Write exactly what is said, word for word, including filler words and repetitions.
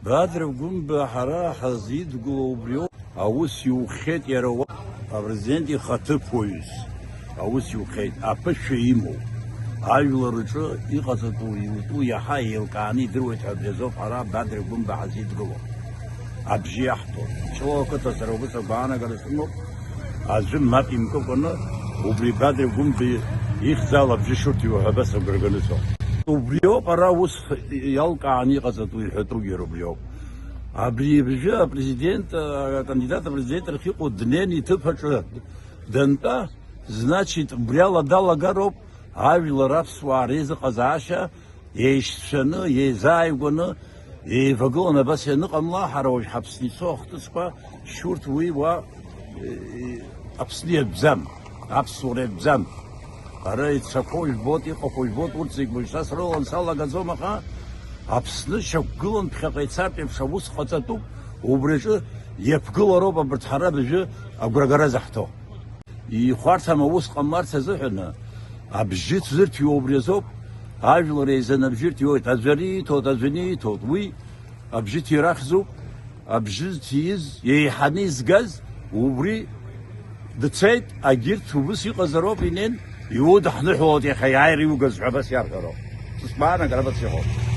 Бадра Гәымба ҳара ҳазидгыло убриоуп, аус иухьеит иара уа, апрезидент ихаҭыԥуаҩыс аус иухьеит, аԥышәа имоу, ажәлар рҿы иҟаҵатәу иутәу иаҳа еилкааны идыруеит ҳәа абри азоуп ҳара Бадра Гәымба ҳазидгыло. Абжьы иаҳҭо, Ҷлоу ақыҭа сара убас агәаанагара сымоуп, аӡәы мап имкыкәаны убри Бадра Гәымба ихьӡала абжьы шырҭиуа ҳәа абас агәра ганы соуп. Убриоуп ара ус иалкааны иҟаҵатәу иҳәатәугьы убриоуп. Абри абжьы апрезидент, акандидат апрезидент рахь иҟоу днен иҭыԥ аҿы дантәа, значит, убриала далагароуп ажәлар аԥсуаа реизыҟазаашьа еишьцәаны, еизааигәаны, еивагыланы абас ианыҟамла, ҳара уажә ҳаԥсны ицо ахҭысқәа шьурҭ уи уа, е, Аԥсны иатәӡам, аԥсуара иатәӡам. Ара ицақәоу жәбоит, иҟақәоу жәбоит, урҭ зегь уажә са срылан салагаӡом, аха Аԥсны шьақәгылан ԥхьаҟа ицартә еиԥш аус ҟаҵатәуп, убри аҿы иаԥгылароуп абарҭ ҳара абыржәы агәрагара заҳҭо. Ихәарҭам аус ҟамларц азыҳәаны, абжьы ҭзырҭиуа убри азоуп, ажәлар еизаны абжьы рҭиуеит, аӡәы ари ииҭоит, аӡәы ани ииҭоит, уи абжьы ҭира ахьӡуп, абжьы зҭиз, еиҳаны изгаз, убри дцеит, агьырҭ убыс иҟазароуп, инеин, иудаҳныҳәалоит иахьа иааира иугаз ҳәа абас иарҳәароуп. Сызгәаанагара абас иҟоуп.